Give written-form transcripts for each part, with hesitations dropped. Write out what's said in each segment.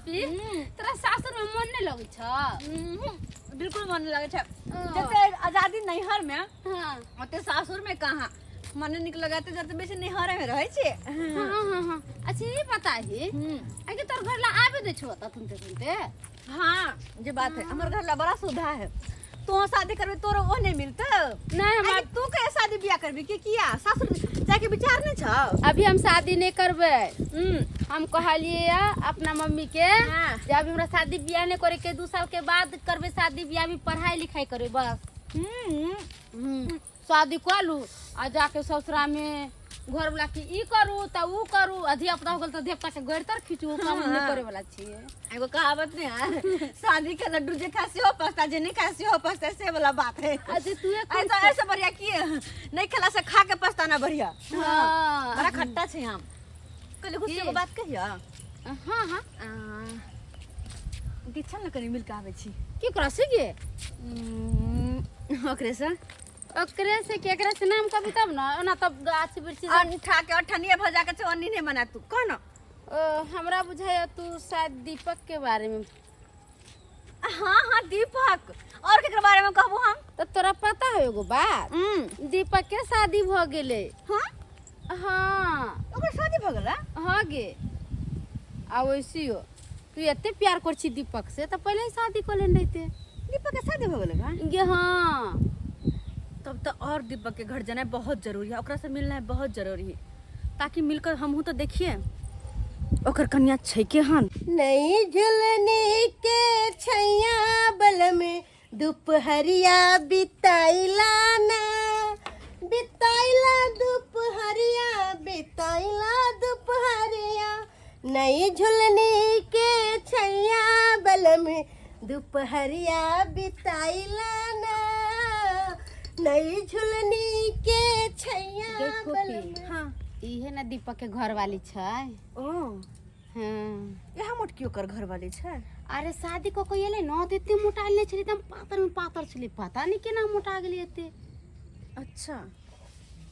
फोफी, तोरा सासुर में मन नहीं लगै छ? बिल्कुल मन नहीं लगै छै। जते आजादी नैहर में, ओते सासुर में कहाँ। मने निक लगाते जते बेसी नैहरे में रहै छी। हाँ हाँ हाँ अच्छा, ये बता ही, आगे तोर घर ला आबे दे छो त तुमते तुमते? हाँ, जे बात है, हमर घर ला बड़ा सुविधा है। तू शादी करबे, तोरो ओ नहीं मिलतो। नहीं, हमरा आगे तू के शादी बियाह करबी के किया सासुर जाके विचार नहीं छौ? अभी हम शादी नहीं करबे। हम कहलिए या अपना मम्मी के जे अभी हमरा शादी बियाह नहीं करे के, 2 साल के बाद करबे शादी बियाह, अभी पढ़ाई लिखाई करे बस। शादी कर लू आ जाके ससुरा में घर वाला के ई करू त ऊ करू, आ धिया पुता हो गेल त धिया पुता के गैर तर खींचू, ओ काम हम नहीं करे वाला छियै। एगो कहावत नहीं है, शादी के लड्डू जे खासी हो पछता, जे नहीं खासी हो पछता, से वाला बात है। अच्छा, तू एक ऐसा ऐसे बढ़िया की नहीं खेला से खा के पछताना बढ़िया। बड़ा खट्टा छै आम। कल गुस्से की? को बात कहिया। हाँ हाँ चल न, कनी मिल के आबै छी। की करा से गे? ओकरे से। ओकरे से? केकरा से? नाम कभी तब न, ओना तब गाछ वृक्ष अनठा के अठनिया भजा के चवन्नी नहीं बना, तू कह न। ओ, हमरा बुझाया तू शायद दीपक के बारे में। हाँ हाँ, दीपक। और केकर बारे में कहबू हम? तो तोरा पता है एगो बात? दीपक के शादी भ गेलै। हाँ? हाँ। ओकर शादी भ गेलै? हाँ गे, आ वैसी हो तू एते प्यार कर छी दीपक से तो पहले ही शादी कर लेने रहते। दीपक के शादी भ गेलै का? गे हाँ। तब तो और दीपक के घर जाना बहुत जरूरी है, ओकरा से मिलना है बहुत जरूरी है, ताकि मिलकर हमहूँ तो देखिए ओकर कन्या छै केहन। नहीं झुलने के छैया बल में दुपहरिया बिताइला ना, बिताइला दुपहरिया, बिताइला दुपहरिया। नहीं झुलने के छैया बल में दुपहरिया बिताइला ना, नहीं झुलनी के छैया देखो बल की। में। हाँ। इहे ना दीपक के घर वाली छै। ओ। हाँ। यहाँ मोटकी ओकर घर वाली छै? अरे, शादी कऽ के एलै न तऽ एते मोटायल नहि छलै, एकदम पातर में पातर छलै। पता नहि केना मोटा गेलै एते। अच्छा,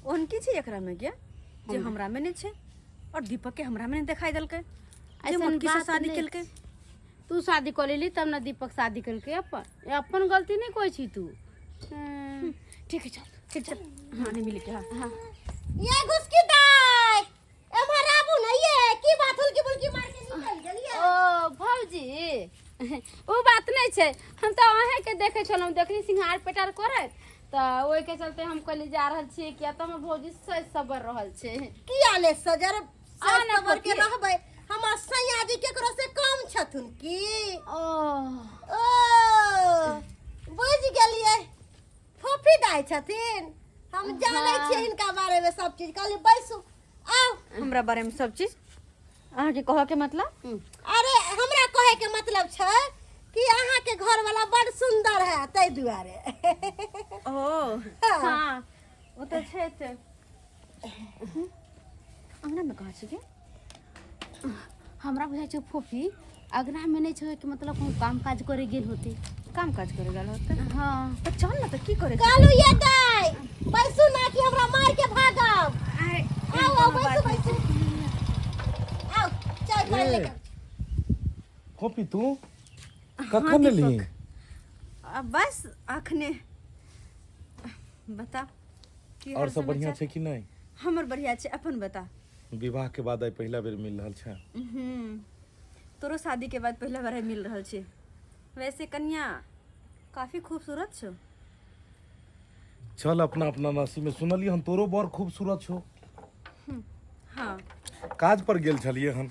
ओहन की छै एकरा में गे जे हमरा में नहीं छै और दीपक के हमरा में नहीं दिखाई देलकै जे ऐसन मोटकी से बात शादी नहि। केलकै? तू शादी कऽ लेली तब ने दीपक शादी केलकै। अपन अपन गलती नहि कहै छी तू। ठीक है, चल। ठीक, चल। हाँ, नहीं मिली के हाँ। हाँ। ये घुसकी दाई, एम्हर आबू ने। ये की बात, हुलकी बुलकी मार के निकल गेलियै? ओ भौजी, ओ बात नहि छै। हम तऽ अहेँके देखै छलहुँ, देखली सिंघार पेटार करैत, तऽ ओहिके चलते हम कहली जा रहल छियै, किया तऽ हमर भौजी सज सबर रहल छै। किया ने सजर आ ने सबर के फोफी। रहबै? हमर सैया जी केकरो से कम छथुन की? ओ। ओ, बुझि गेलियै, फोफी दाई छथिन। हम जानै छियै हिनका बारे में सब चीज। कहली बैसू, आउ। हमरा बारे में सब चीज अहाँके कहऽ के मतलब? अरे, हमरा कहे के मतलब छै कि अहाँ के घर वाला बड़ सुंदर है, ताहि दुआरे। ओ। हाँ, ओ तऽ छै ते अंगना में कहाँ छै के? हमरा बुझाइ छै फोफी अगना में नहि छै, कि मतलब कहूँ काम काज करे गेल होते। काम काज करे गेल होते? हाँ। तऽ चल ने, तऽ की करे छै? कहलू ये दाई, बैसू ना कि हमरा मार के भागब। आइ, आउ आउ, बैसू बैसू, आउ, चाय पानि ए। लेके। कॉपी, तू कखन एलही? आ, बस अखने। बता, की और हाल सब बढ़िया समाचार? छै कि नहि? हमर बढ़िया छै, अपन बता। विवाह के बाद आइ पहिला बेर मिल रहल छै। तोरो शादी के बाद पहिला बार मिल रहल छै। वैसे कन्या काफी खूबसूरत छौ। चल, अपना अपना नसीब में। सुनलियै हम तोरो बड़ खूबसूरत छौ। हाँ। काज पर गेल छलियै हन।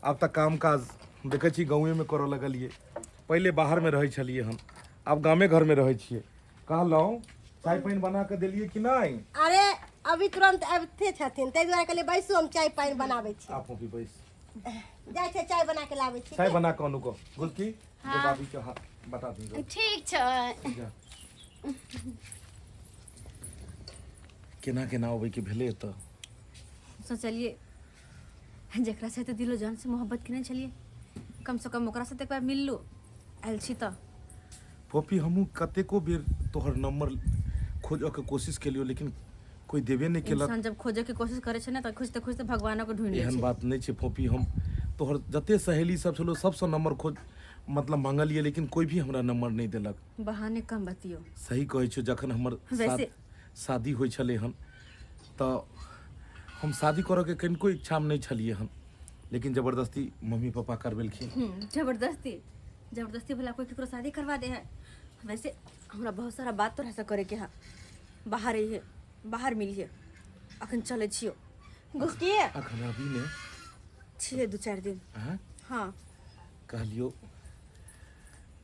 आब तऽ काम काज देखै छी गाँवेमे करऽ लगलियै। पहिले बाहरमे रहै छलियै हन, आब गामे घरमे रहै छियै। कहलहुँ, चाय पानि बना कऽ देलियै कि नहि? अरे, अभी तुरंत आबिते छथिन, ताहि दुआरे कहलियै बैसू, हम चाय पानि बनाबै छी। आप भी बैस। जाइ छै, चाय बना के लाबै छी। चाय बना कऽ अनु को गुलकी जो बाबी के हाथ बता दी। ठीक छै। जा। केना केना अबै के भेलै एतऽ? सोचलिए जकरा से दिलो जान से मोहब्बत केने छलिए, कम से कम ओकरा से एक बार मिल लू। आयल छी तऽ। पॉपी, हमहूँ कतेको बेर तोहर नंबर खोजऽ के कोशिश केलियो, लेकिन कोई देबे नहि केलक। इंसान जब खोजे के कोशिश करे छै ने, तऽ खोजते खोजते भगवानो के ढूंढ लै एहन छै। बात नहि छै फोपी, हम तोहर जते सहेली सब छलो सबसँ नंबर खोज मतलब मांगलियै लेकिन कोई भी हमरा नंबर नहि देलक। बहाने कम बतियो। सही कहै छियौ, जखन हमर वैसे शादी होइ छलै हन तऽ हम शादी करऽके कनिको इच्छामे नहि छलियै हन, लेकिन जबरदस्ती मम्मी पापा करबेलखिन। जबरदस्ती जबरदस्ती भला कोई केकरो शादी करवा दे है। वैसे हमरा बहुत सारा बात तोरा से करे के है, बाहर अइहे, बाहर मिलिहे, अखन चलै छियो घुसकिए अखन अभी ने छियै 2-4 दिन। हाँ? हाँ। कहलियो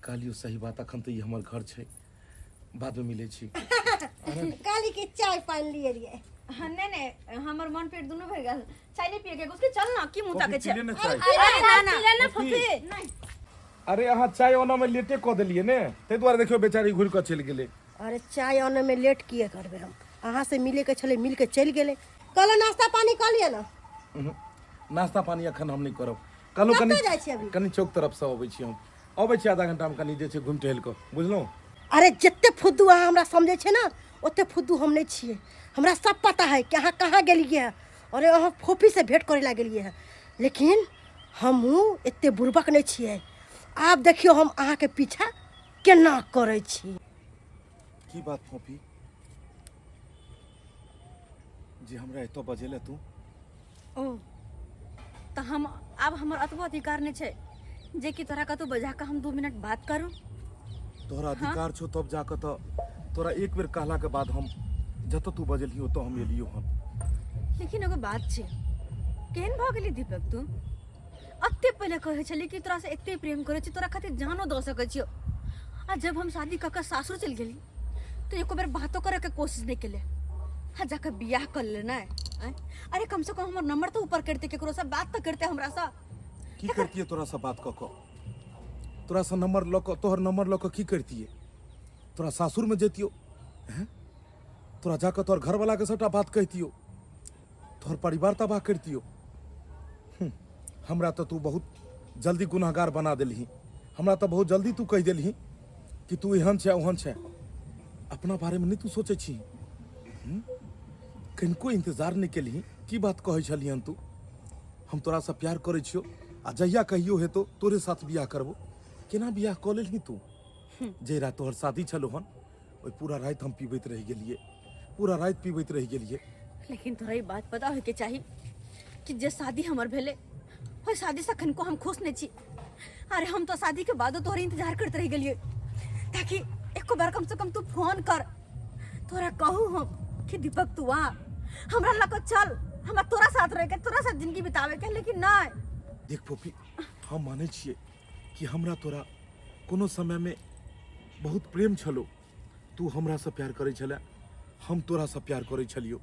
कहलियो सही बात, अखन तऽ ई हमर घर छै, बादमे मिलै छी। कहली कि चाय पानि लिए रहियै। हाँ, नहीं नहीं, हमर मन पेट दुनू भर गेल, चाय नहीं पिए के घुसके चल ना, की मुंह ताके कॉफी छै? पीले ने चाय। अरे ना ना पी ले ना कॉफी। फूफी। नहीं। अरे अहाँ चाय ओना में लेटे कऽ देलियै ने, ताहि दुआरे देखियौ बेचारी घुरि कऽ चलि गेलै। अरे चाय आने में लेट किए करबै हम, अहाँ से मिले के छलै मिल के चलि गेलै। कहलहुँ नाश्ता पानी कऽ लिअ ने। उहुँ, नाश्ता पानी अखन हम नहि करब, कहलहुँ कतऽ कनि जाइ छी अभी? कनि चौक तरफसँ अबै छी, हम अबै छी आधा घंटामे, कनि जे छै घुमि टहलि कऽ, बुझलहुँ? अरे जते फुद्दू अहाँ हमरा समझै छै ने ओते फुद्दू हम नहि छियै, हमरा सब पता है कि अहाँ कहाँ गेलियै हँ। अरे अहाँ फोफीसँ भेँट करै लए गेलियै हँ, लेकिन हमहूँ एते बुड़बक नहि छियै। आब देखियौ हम अहाँके पीछा केना करै छी। की बात फोफी जे हमरा एतऽ बजेले तू? ओ तऽ हम आब हमर अतबो अधिकार नहि छै जे कि तोरा कतहु बजा कऽ हम 2 मिनट बात करू? तोहरा अधिकार छौ तब जाकऽ तऽ तोरा एक बेर कहलाके बाद हम जतऽ तू बजेलही ओतऽ हम एलियौ हन। लेकिन एगो बात छै, केहन भऽ गेली दीपक तू? एते पहिले कहै छली कि तोरासँ एते प्रेम करै छी, तोरा खातिर जानो दऽ सकै छियौ, आ जब हम शादी कऽ कऽ सासुर चलि गेली तऽ एको बेर बातो करैके कोशिश नहि केले, आ जाकऽ बियाह कऽ लेले नहि? आँय, अरे कमसँ कम हमर नंबर तऽ ऊपर करिते, केकरोसँ बात तऽ करिते हमरासँ। की करतियै तोरासँ बात कऽ कऽ? तोरासँ नंबर लऽ कऽ, तोहर नंबर लऽ कऽ की करतियै? तोरा सासुरमे जैतियौ, हैं, तोरा जाकऽ तोहर घरवलाके सबटा बात कहितियौ, तोहर परिवार तबाह करितियौ। हमरा तऽ तू बहुत जल्दी गुनहगार बना देलही, हमरा तऽ बहुत जल्दी तू कहि देलही कि तू एहन छै ओहन छै। अपना बारेमे नहि तू सोचै छी, कनिको इंतजार नहि केलही। की बात कहै छलिहन तू? हम तोरासँ प्यार करै छियौ आ जहिया कहियो हेतौ तोरे साथ बियाह करबो। केना बियाह कऽ लेलही तू? जे रात तोहर शादी छलौ हन ओहि पूरा राति हम पीबैत रहि गेलियै, पूरा राति पीबैत रहि गेलियै। लेकिन तोरा ई बात पता होइके चाही कि जे शादी हमर भेलै ओहि शादीसँ कनिको हम खुश नहि छी। अरे हम तऽ शादीके बादो तोहर इंतजार करैत रहि गेलियै ताकि एको बार कमसँ कम तू फोन कर, तोरा कहू हम कि दीपक तू आ, हमरा लऽ कऽ चल, हमरा तोरा साथ रहिके तोरा साथ जिंदगी बिताबेके, लेकिन नहि। देख फोफी, हम मानै छियै कि हमरा तोरा कोनो समयमे बहुत प्रेम छलो, तू हमरासँ प्यार करै छलै, हम तोरासँ प्यार करै छलियौ,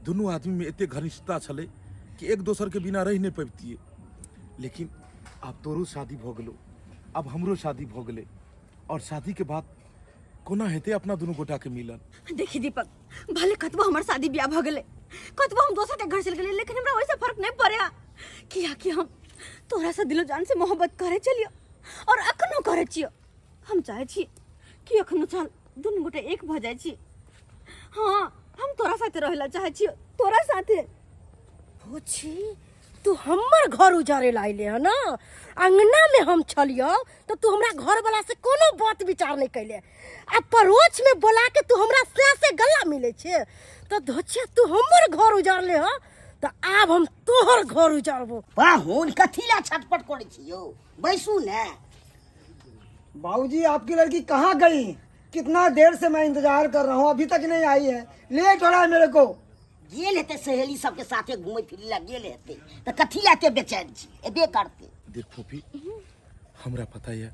दुनू आदमीमे एते घनिष्ठता छलै कि एक दोसरके बिना रहि नहि पबितियै। लेकिन आब तोरो शादी भऽ गेलो, आब हमरो शादी भऽ गेलै, और शादीके बाद कोना हेतै अपना दुनू गोटाके मिलन? देखी दीपक, भले कतबो हमर शादी ब्याह भऽ गेलै, कतबो हम दोसरके घर चलि गेलियै, लेकिन हमरा ओहिसँ फर्क नहि पड़ै, कियाकि हम तोरासँ दिलो जान से मोहब्बत करै छलियौ और अखनो करै छियौ। हम चाहै छी कि अखनो चल दुनू गोटे एक भऽ जाइ छी। हाँ, हम तोरा साथे रहै ला चाहै छियौ, तोरा साथे। पूछी तू हमर घर उजारे ला अइले हन ना? अंगना में हम छलियौ तो तू हमरा घर वाला से कोनो बात विचार नहीं कैले, आ परोछ में बोला के तू हमरा से से गला मिले छे, तो धोछिया तू हमर घर उजारले ह, तो आब हम तोहर घर उजारबो। पाहुन कथी ला छटपट करै छी यौ, बैसू ने। बाबूजी आपकी लड़की कहाँ गई? कितना देर से मैं इंतजार कर रहा हूँ, अभी तक नहीं आई है, लेट हो रहा है मेरे को। गेल हेतै सहेली सबके साथे घूमै फिरै ला गेल हेतै, तऽ कथी ला एते बेचैन छी, एबे करतै। देख फोफी, हमरा पता यऽ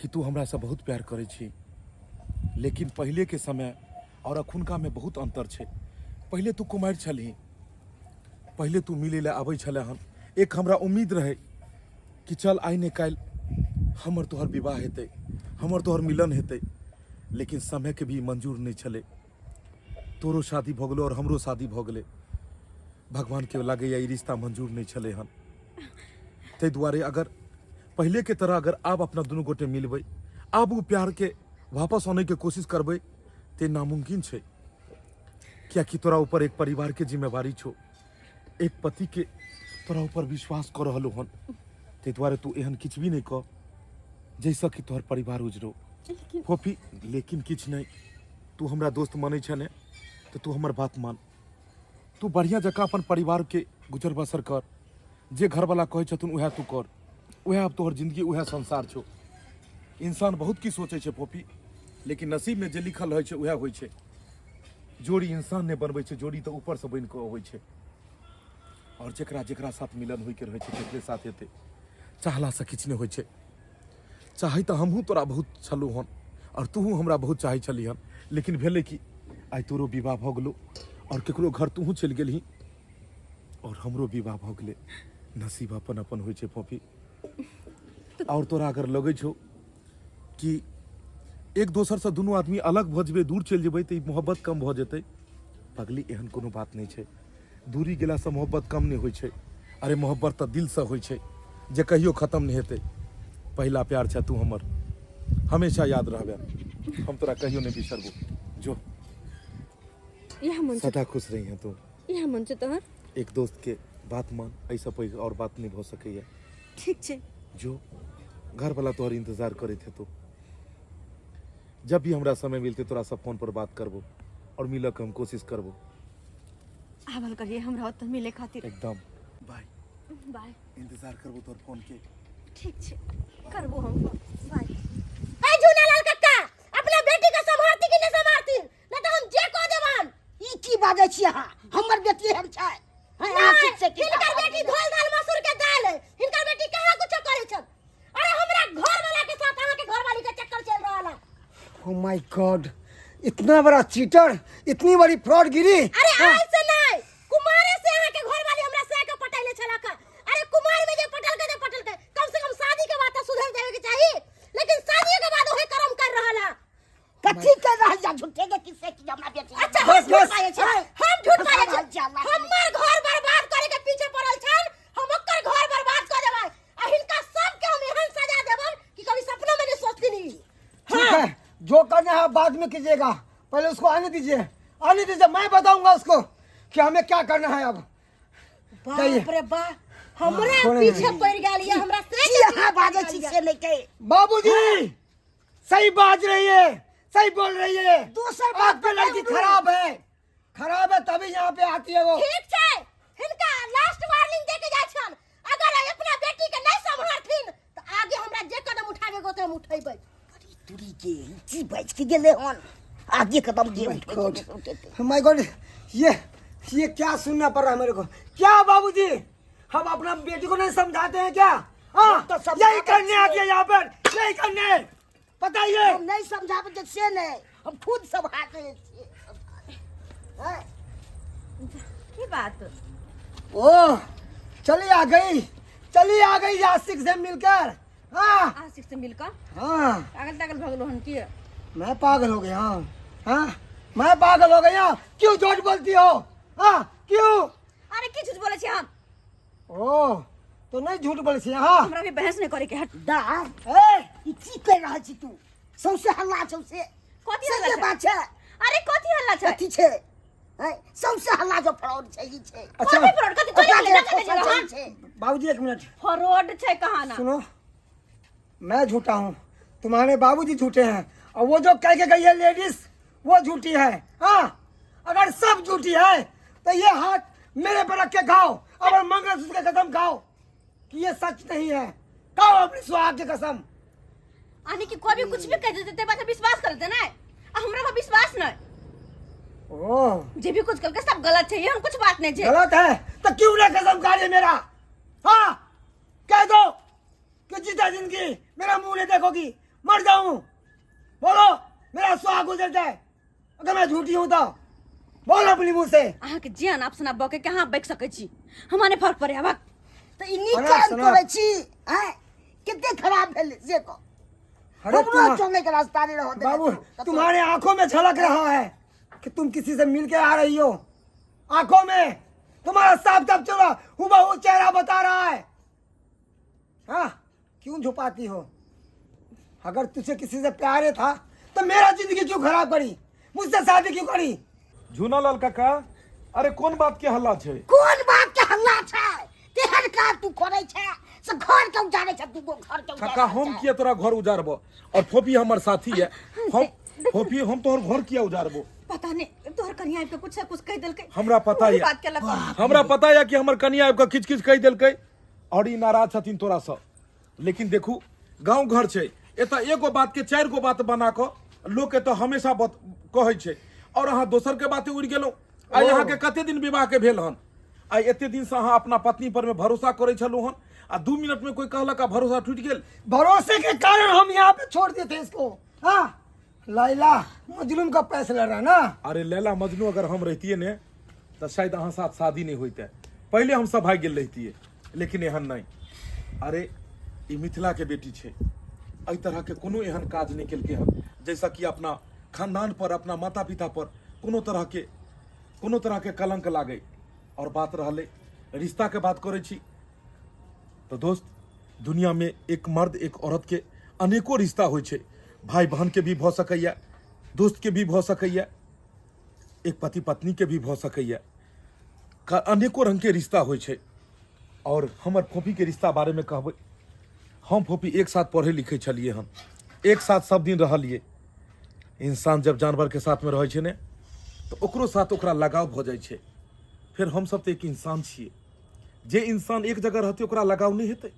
कि तू हमरासँ बहुत प्यार करै छी, लेकिन पहिले के समय और अखुनका में बहुत अंतर छै। पहिले तू कुमारि छलही, पहिले तू मिलै लए आबै छलै हन, एक हमरा उम्मीद रहै कि चल आइ ने काल्हि हमर तोहर विवाह हेतै, हमर तोहर मिलन हेतै, लेकिन समयके भी मंजूर नहि छलै। तोरो शादी भऽ गेलो और हमरो शादी भऽ गेलै, भगवानके लागैए ई रिश्ता मंजूर नहि छलै हन। ताहि दुआरे अगर पहिलेके तरह अगर आब अपना दुनू गोटे मिलबै, आब ओ प्यारके वापस आनैके कोशिश करबै ते नामुमकिन छै, कियाकि तोरा ऊपर एक परिवारके जिम्मेवारी छौ, एक पतिके तोरा ऊपर विश्वास कऽ रहलहुँ हन, ताहि दुआरे तू एहन किछु भी नहि कह जाहिसँ कि तोहर परिवार उजरो। फोफी, लेकिन किछु नहि, तू हमरा दोस्त मानै छे ने, तऽ तू हमर बात मान। तू बढ़िआँ जकाँ अपन परिवारके गुजर बसर कर, जे घरवला कहै छथुन उएह तू कर, उएह आब तोहर जिंदगी, उएह संसार छौ। इंसान बहुत की सोचै छै फोफी, लेकिन नसीबमे जे लिखल रहै छै उएह होइ छै। जोड़ी इंसान नहि बनबै छै, जोड़ी तऽ ऊपरसँ बनि कऽ अबै छै। आओर जकरा जकरा साथ मिलन होइके रहै छै तकरे साथ हेतै। चाहलासँ किछु नहि होइ छै। चाहै तऽ हमहूँ तोरा बहुत छलहुँ हन आओर तूहूँ हमरा बहुत चाहै छली हन, लेकिन भेलै कि आइ तोरो विवाह भऽ गेलौ आओर ककरो घर तूहूँ चलि गेलही आओर हमरो विवाह भऽ गेलै। नसीब अपन अपन होइ छै फोफी। आओर तोरा अगर लगै छौ कि एक दोसरसँ दुनू आदमी अलग भऽ जेबै, दूर चलि जेबै तऽ ई मोहब्बत कम भऽ जेतै, पगली एहन कोनो बात नहि छै। दूरी गेलासँ मोहब्बत कम नहि होइ छै। अरे मोहब्बत तऽ दिलसँ होइ छै जे कहियो खतम नहि हेतै। पहिला प्यार छै तू हमर, हमेशा याद रहबे, हम तोरा कहियो नहि बिसरबो। जो इएह मन सदा खुश रही तू। इएह मन छै तोहर? एक दोस्त के बात मान, एहिसँ पैघ आओर बात नहि भऽ सकैए। ठीक छै। जो घरवला तोहर इंतजार करैत हेतौ। जब भी हमरा समय मिलते तोरा सब फोन पर बात करबो और मिलऽ के हम कोशिश करबो। आवल करिए हमरा ओतऽ मिले खातिर। एकदम। बाय। बाय। इंतजार करबो तोहर फोन के। ठीक छै, करबो हम फोन। बाय। ए झूनालाल कक्का, अपना बेटी के सम्हारती कि नहीं सम्हारती? नहीं तो हम जे कह देवन। ई की बाजै छी अहाँ? हमर बेटी एहन छै? हैं, अहाँ ठीक से की हिनकर बेटी धोल धाल मसूर के दाल है, हिनकर बेटी कहाँ कुछ करै छन? अरे हमरा घर वाला के साथ अहाँ के घर वाली के चक्कर चल रहल है। ओ my God, इतना बड़ा चीटर, इतनी बड़ी फ्रॉडगिरी। अरे आज से नहीं, कुमारे से अहाँ के घर वाली हमरा से के पटैले छला का। अरे कुमार में जे पटल के, जे पटल के, कम से कम शादी के बाद तो सुधर जावे के चाहिए, लेकिन शादी के बाद ओहे कर्म कर रहल है। कथी कर रहल जा झूठे के किस्से की हमरा बेटी? अच्छा, बस, हम झूठ बस। बाजै छी, हम झूठ बाजै बस, छी। बस, हमर घर बर्बाद करे के पीछे पड़ल छन, हम ओकर घर बर्बाद कर देबै आ हिनका सबके हम एहन सजा देबन कि कभी सपनो में नहीं सोचती। ठीक है, जो करना है बाद में कीजिएगा, पहले उसको आने दीजिए, आने दीजिए, मैं बताऊंगा उसको कि हमें क्या करना है। अब जाइए। बाप रे बाप, हमरा छोड़े पीछे पड़ गेल ये, हमरा से की अहाँ बाजै छी से नहि के? बाबूजी सही बाज रही है, सही बोल रही है। दोसर बात आपकी लड़की बताउ। खराब है, खराब है तभी यहाँ पे आती है वो। ठीक छै, हिनका लास्ट वार्निंग दे के जाइ छन, अगर आई अपना बेटी के नहीं सम्हारथिन तो आगे हमरा जे कदम उठावे के होतै हम उठेबै। तुरी के ई की बाजि के गेलै हन? आगे कदम जे उठबै के उठेतै। My God, ये क्या सुनना पड़ रहा है मेरे को? क्या बाबूजी, हम अपना बेटी को नहीं समझाते हैं क्या? हाँ, तो समझाते यही करने आती है यहाँ पर, यही करने, बताइए। हम नहि समझाबै छै से नहि, हम खुद सम्हारै छियै। हैं? की बात? ओ चली आ गई, चली आ गई आशिक से मिलकर। हाँ, आशिक से मिलकर? हाँ। पागल तागल भगलो हन की? मैं पागल हो गया? हाँ हाँ, मैं पागल हो गया। क्यों झूठ बोलती हो? हाँ क्यों? अरे की झूठ बोले छी हम? ओ तो नहीं झूठ बोले छी। हाँ, हमरा भी बहस नहीं करे के, हट। दा ए ई की कर रहल छी तू? सौंसे हल्ला छौ से। कथी सही हल्ला छै? बात छै। अरे कथी हल्ला छै? कथी छै? हैं? सौंसे हल्ला जो फ्रॉड छै ई छै। अच्छा कथी फ्रॉड? कथी चोरी ओकरा भेलै? जे कथी फसल भेलै? छै, छै। बाबूजी एक मिनट फ्रॉड छै कहाँ ना? सुनो, मैं झूठा हूँ, तुम्हारे बाबूजी झूठे हैं, और वो जो कह के गई है लेडीज वो झूठी है। हाँ, अगर सब झूठी है तो ये हाथ मेरे पर रख के खाओ और मंगलसूत्र के कसम खाओ कि ये सच नहीं है। खाओ अपनी सुहाग की कसम। यानी कि कोई भी कुछ भी कह देते बात विश्वास कर देते ना, आ हमरा पर विश्वास नहीं। ओ जे भी कुछ करके सब गलत है, ये हम कुछ बात नहीं छे। गलत है तो क्यों ना कसम खा रही है मेरा? हाँ कह दो कि जीता जिंदगी मेरा मुंह नहीं देखोगी, मर जाऊं, बोलो मेरा सुहाग गुजर जाए अगर मैं झूठी हूं तो बोलो अपनी मुंह से। अहाँ के जे अनाप शनाप बके के अहाँ बकि सकै छी, हमरा नहि फर्क पड़े आबक। तऽ ई नीक अनाप काम शनाप। करै छी हैं? कते खराब भेलै से कह। अरे हमरो चलने के रास्ता नहीं रहो बाबू, तुम्हारे आंखों में झलक रहा है कि तुम किसी से मिल के आ रही हो। आंखों में तुम्हारा साफ साफ चला हुबहू चेहरा बता रहा है। हाँ क्यों छुपाती हो? अगर तुझे किसी से प्यार था तो मेरा जिंदगी क्यों खराब करी, मुझसे शादी क्यों करी? झूनालाल काका, अरे कोन बात के हल्ला छै? कोन बात के हल्ला छै? तेहन तू करै छै से घर के उजाड़े छै, दूगो घर के उजाड़े। काका, हम किया तोरा घर उजारबो? और फोफी हमर साथी है। हम फोफी, हम तोहर घर किया उजारबो? पता नहीं तोहर कनिया आबि के कुछ से कुछ कहि देलकै। हमरा पता वही यऽ। बात केलक। हमरा पता यऽ कि हमर कनिया आबि कऽ किछु किछु कहि देलकै और ई नाराज छथिन तोरासँ। लेकिन देखू, गाँव घर छै, एतऽ एगो बात के चारि गो बात बना कऽ लोक एतऽ हमेशा कहै छै और अहाँ दोसर के बाते उड़ि गेलहुँ। आइ अहाँके कते दिन विवाह के भेल हन? आइ एते दिन से अहाँ अपना पत्नी पर में भरोसा करै छलहुँ हन आ 2 मिनट में कोई कहलक आ भरोसा टूटि गेल। भरोसे के कारण हम यहाँ पे छोड़ दिए थे इसको। हाँ, लैला मजलूम का पैसा लड़ रहा ना। अरे लैला मजनू अगर हम रहितिए ने तऽ शायद अहाँ साथ शादी नहीं होइते, पहले हम सब भागि गेल रहितिए, लेकिन एहन नहीं। अरे ई मिथिला के बेटी छै, एहि तरह के कोनो एहन काज नहीं केलकै हन जैसा कि अपना खानदान पर, अपना माता पिता पर कोनो तरह के कलंक लागे। और बात रहलै रिश्ता के बात करै छी तो दोस्त, दुनिया में एक मर्द एक औरत के अनेको रिश्ता होइ छै। भाई बहन के भी भऽ सकैया, दोस्त के भी भऽ सकैया, एक पति पत्नी के भी भऽ सकैया, अनेको रंग के रिश्ता होइ छै। और हमर फोफी के रिश्ता बारे में कहबै, हम फोफी एक साथ पढ़े लिखे छलिए हन, एक साथ सब दिन रहलिए। इंसान जब जानवर के साथ में रहै छै ने तऽ ओकरो साथ ओकरा लगाव भऽ जाइ छै। फेर हमसब तऽ एक इंसान छियै, जे इंसान एक जगह रहतै ओकरा लगाव नहि हेतै।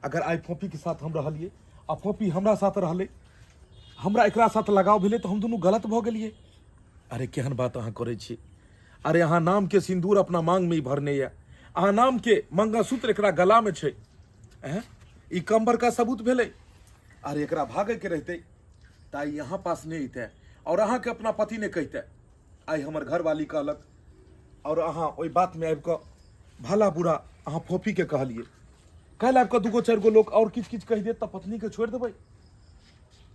अगर आइ फोफीके साथ हम रहलियै आ फोफी हमरा साथ रहलै, हमरा एकरा साथ लगाव भेलै, तऽ हम दुनू गलत भऽ गेलियै। अरे केहन बात अहाँ करै छी? अरे अहाँ नामके सिन्दूर अपना मांगमे ई भरने यऽ, अहाँ नामके मंगलसूत्र एकरा गलामे छै, एँ ई कम बड़का सबूत भेलै? अरे एकरा भागैके रहितै तऽ आइ यहाँ पास नहि अइतै और अहाँके अपना पति नहि कहितै। आइ हमर घरवाली कहलक और अहाँ ओहि बातमे आबि कऽ भला बुरा अहाँ फोफीके कहलियै। काल्हि आबि कऽ दूगो चारि गो लोक और किछु किछु कहि देत तऽ पत्नीके छोड़ि देबै?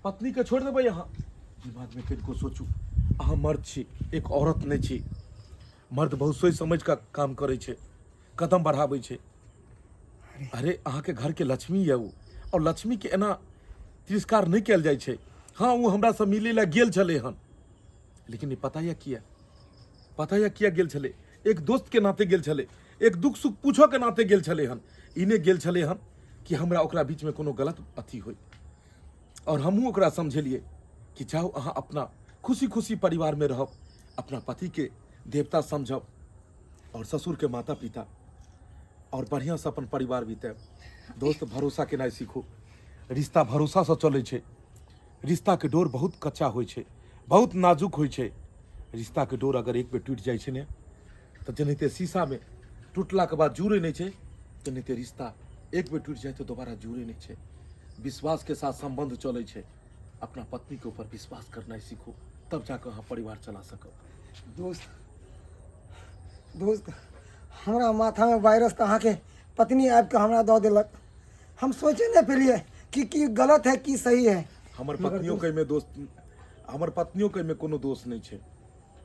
पत्नीके छोड़ि देबै अहाँ? दिमागमे कनिको सोचू, अहाँ मर्द छी, एक औरत नहि छी। मर्द बहुत सोचि समझि कऽ काम करै छै, कदम बढ़ाबै छै। अरे अहाँके घरके लक्ष्मी यऽ ओ, और लक्ष्मीके एना तिरस्कार नहि कयल जाइ छै। हाँ, ओ हमरासँ मिलै लए गेल छलै हन, लेकिन ई पता यऽ किया? पता यऽ किया गेल छलै? एक दोस्त के नाते गेल छलै, एक दुख सुख पूछऽ के नाते गेल छलै हन। ई नहि गेल छलै हन कि हमरा ओकरा बीचमे कोनो गलत अथी होइ। और हमहूँ ओकरा समझेलियै कि जाउ अहाँ अपना खुशी खुशी परिवारमे रहब, अपना पतिके देवता समझब और ससुरके माता पिता, और बढ़िआँसँ अपन परिवार बितायब। दोस्त, भरोसा केनाइ सीखू। रिश्ता भरोसासँ चलै छै। रिश्ताके डोर बहुत कच्चा होइ छै, बहुत नाजुक होइ छै। रिश्ताके डोर अगर एक बेर टूटि जाइ छै ने तऽ जेनाहिते शीशामे टूटलाके बाद जुड़ै नहि छै, तेनाहिते रिश्ता एक बेर टूटि जाइ तऽ दोबारा जुड़ै नहि छै। विश्वासके साथ सम्बन्ध चलै छै। अपना पत्नीके ऊपर विश्वास करनाइ सीखू, तब जाकऽ अहाँ परिवार चला सकब। दोस्त, दोस्त, हमरा माथामे वायरस तऽ अहाँके पत्नी आबि कऽ हमरा दऽ देलक। हम सोचे नहि पेलियै कि की गलत है की सही है। हमर पत्नियों के में दोस्त, हमर पत्नियों के में कोनो दोष नहीं छै।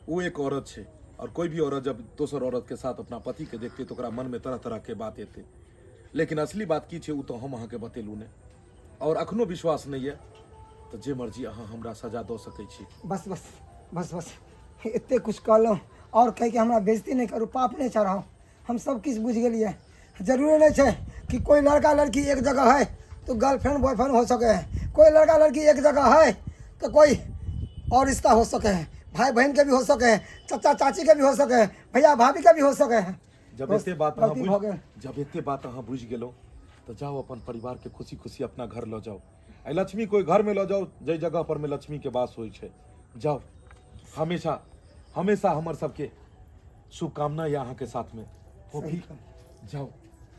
वो एक औरत छै और कोई भी औरत जब दोसर औरत के साथ अपना पति के देखते तो ओकरा मन में तरह तरह के बात एते, लेकिन असली बात की छै ओ तो हम अहाँके बतेलहुँ नहि और अखनो विश्वास नहीं है तो जे मर्जी अहाँ हमरा सजा दऽ सकै छी। बस बस बस बस, एते कुछ कहलहुँ और कहि के हमरा बेइज्जती नहीं करू, पाप नहीं चढ़ाऊ। हम सब किछु बुझि गेलियै। जरूरी नहीं छै कि कोई लड़का लड़की एक जगह है तो गर्लफ्रेंड बॉयफ्रेंड हो सके है, कोई लड़का लड़की एक जगह है तो कोई और रिश्ता हो सके है, भाई बहन के भी हो सके है, चाचा चाची के भी हो सके है, भैया भाभी के भी हो सके है। जब बस, एते बात अहाँ गलती बुझि भऽ गेल। जब एते बात अहाँ बुझि गेलहुँ तऽ जाउ अपन परिवार के खुशी खुशी अपना घर लऽ जाउ। आ लक्ष्मी कोई घर में लऽ जाउ, जाहि जगह पर में लक्ष्मी के वास होइ छै जाउ। हमेशा हमेशा हमर सबके शुभकामना यऽ अहाँके साथमे। फोफी जाउ,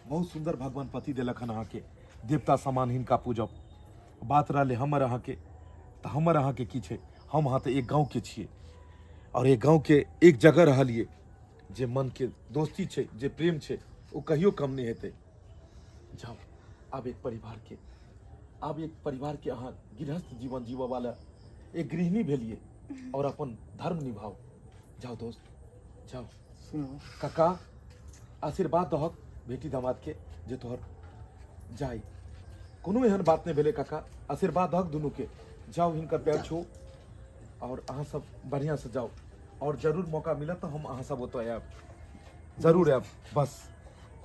बहुत सुन्दर भगवान पति देलक हन अहाँके, देवता समान हिनका पूजब। बात रहलै हमर अहाँके, तऽ हमर अहाँके की छै, हम अहाँ तऽ एक गाँवके छियै और एक गाँवके एक जगह रहलियै। जे मनके दोस्ती छै, जे प्रेम छै, ओ कहियो कम नहि हेतै। जाउ आब एक परिवारके, आब एक परिवारके अहाँ गृहस्थ जीवन जीवऽ वाला एक गृहिणी भेलियै और अपन धर्म निभाउ। जाओ दोस्त जाओ। सुनो काका, आशीर्वाद दहक बेटी दामाद के जे तोहर जाय कोनो एहन बात नहीं भेलै। काका आशीर्वाद दहक दुनू के। जाओ हिनकर पैर छू और अहाँ सब बढ़िया से जाओ और जरूर मौका मिलत तो हम अहाँ सब ओतऽ आयब, जरूर आयब। बस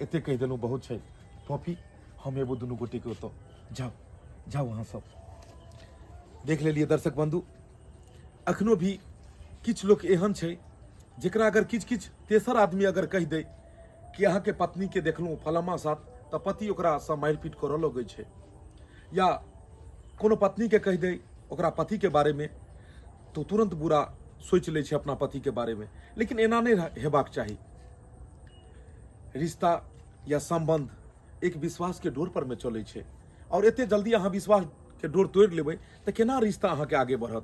एते कहि देलहुँ, बहुत छै। पॉपी, हम एबो दुनू गोटेके ओतऽ। जाउ जाउ अहाँ सब। देख लेलियै दर्शक बंधु, अखनो भी किछु लोक एहन छै जेकरा अगर किछु किछु तेसर आदमी अगर कहि दै कि अहाँके पत्नीके देखलहुँ फलामा साथ, तऽ पति ओकरासँ मारि पीट करऽ लगै छै, या कोनो पत्नीके कहि दै ओकरा पतिके बारेमे तऽ तुरन्त बुरा सोचि लै छै अपना पतिके बारेमे। लेकिन एना नहि हेबाक चाही। रिश्ता या सम्बन्ध एक विश्वासके डोर पर मे चलै छै, आओर एते जल्दी अहाँ विश्वासके डोर तोड़ि लेबै तऽ केना रिश्ता अहाँके आगे बढ़त?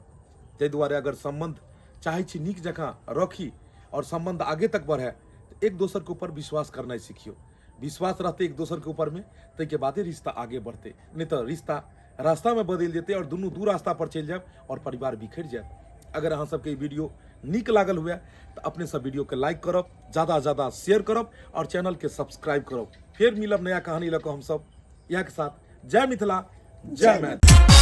ताहि दुआरे अगर सम्बन्ध चाहै छी नीक जकाँ रखी आओर सम्बन्ध आगे तक बढ़ै तऽ एक दोसरके ऊपर विश्वास करनाइ सिखियौ। विश्वास रहतै एक दोसरके ऊपरमे ताहिके बादे रिश्ता आगे बढ़तै, नहि तऽ रिश्ता रास्तामे बदलि जेतै आओर दुनू दू रास्ता पर चलि जायब आओर परिवार बिखरि जायत। अगर अहाँ सबके ई वीडियो नीक लागल हुए तऽ अपने सब वीडियोके लाइक करब, ज़्यादा से ज़्यादा शेयर करब और चैनल के सब्सक्राइब करब। फिर मिलब नया कहानी लऽ कऽ हम सब इएह के साथ। जय मिथिला, जय मैथिली।